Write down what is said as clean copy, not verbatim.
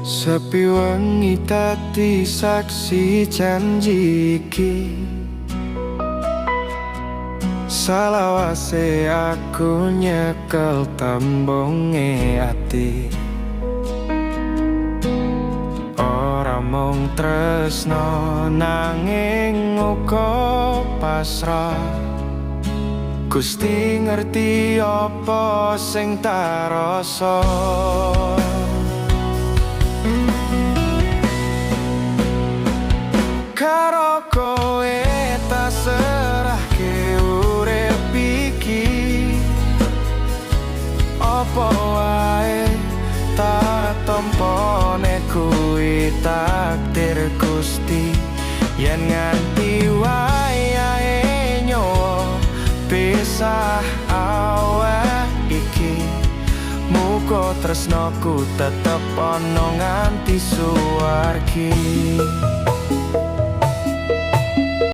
Sepi wengi dadi saksi janji iki. Salawase aku nyekel tembunge ati. Ora mung tresno nanging uga pasrah. Gusti ngerti apa sing tak rasa. Karo kowe tak serahke urip iki. Apa wae tak tampane kuwi takdir Gusti. Yen nganti wayahe nyawa pisah awak iki, muga tresnoku tetep ana nganti suwargi.